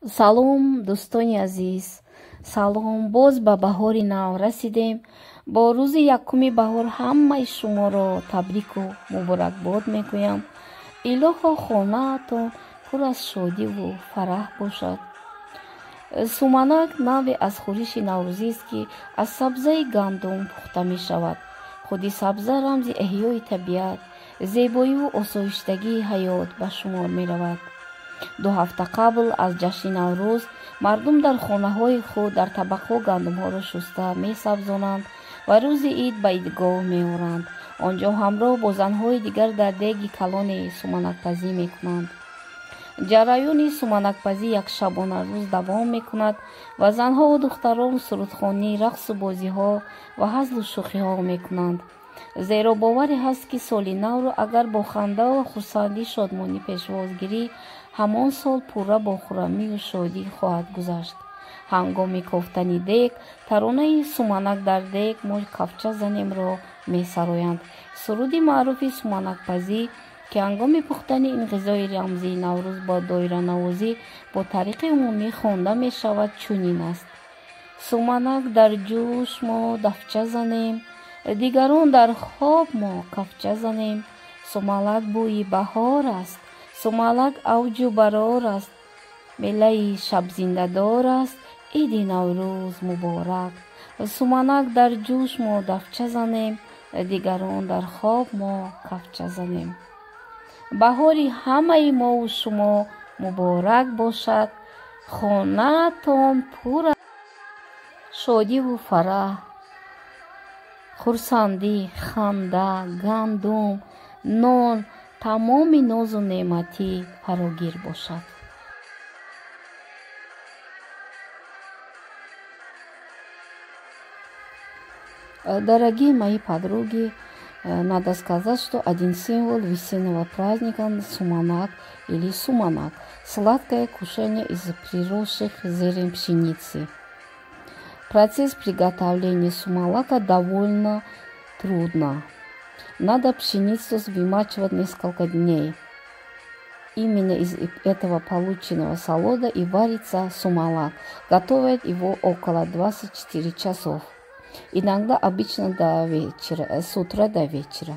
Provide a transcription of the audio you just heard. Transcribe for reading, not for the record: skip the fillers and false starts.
Салом, дӯстони азиз, салом. Боз ба баҳори нав расидем. Бо рӯзи якуми баҳор ҳамаи шуморо табрику муборакбод мегӯям. Илоҳо, хонаатон пур аз шодиву фараҳ бошад. Суманак навъе аз хӯриши наврӯзист, ки аз сабзаи гандум пухта мешавад. Худи сабза рамзи эҳёи табиат, зебоиву осоиштагии ҳаёт ба шумор меравад. 2 ҳафта қабл аз ҷашни Наврӯз мардум дар хонаҳои худ дар табақҳо гандумҳоро шуста месабзонанд ва рӯзи ид ба идгоҳ меоранд. Он ҷо ҳамроҳ бо занҳои дигар дар деги калоне суманакпазӣ мекунанд. Ҷараёни суманакпазӣ як шабонарӯз давом мекунад ва занҳову духтарон сурудхонӣ, рақсу бозиҳо ва ҳазлу шӯхиҳо мекунанд, зеро боваре ҳаст, ки соли навро агар бо хандаву хурсандӣ, шодмонӣ пешвоз гирӣ, ҳамон сол пурра бо хуррамию шодӣ хоҳад гузашт. Ҳангоми кофтани дег таронаи «Суманак дар дег, мо кафча занемро» месароянд. Суруди маъруфи суманакпазӣ, ки ҳангоми пухтани ин ғизои рамзии Наврӯз бо доиранавозӣ бо тариқи умумӣ хонда мешавад, чунин аст: «Суманак дар ҷӯш, мо дафча занем, дигарон дар хоб, мо кафча занем. Сумалак бӯи баҳор аст, сумалак авҷу барор аст, мелаи шабзиндадор аст, иди Наврӯз муборак. Суманак дар ҷӯш, мо дафча занем, дигарон дар хоб, мо кафча занем». Баҳори ҳамаи мову шумо муборак бошад. Хонаатон пур аз шодиву фараҳ, хурсандӣ, ханда, гандум, нон, тамоми нозу неъматӣ фарогир бошад. Дорогие мои подруги, надо сказать, что один символ весеннего праздника – суманак или суманак, сладкое кушание из приросших зерен пшеницы. Процесс приготовления сумалака довольно трудно. Надо пшеницу вымачивать несколько дней. Именно из этого полученного солода и варится сумалак. Готовят его около 24 часов. Иногда обычно до вечера, с утра до вечера.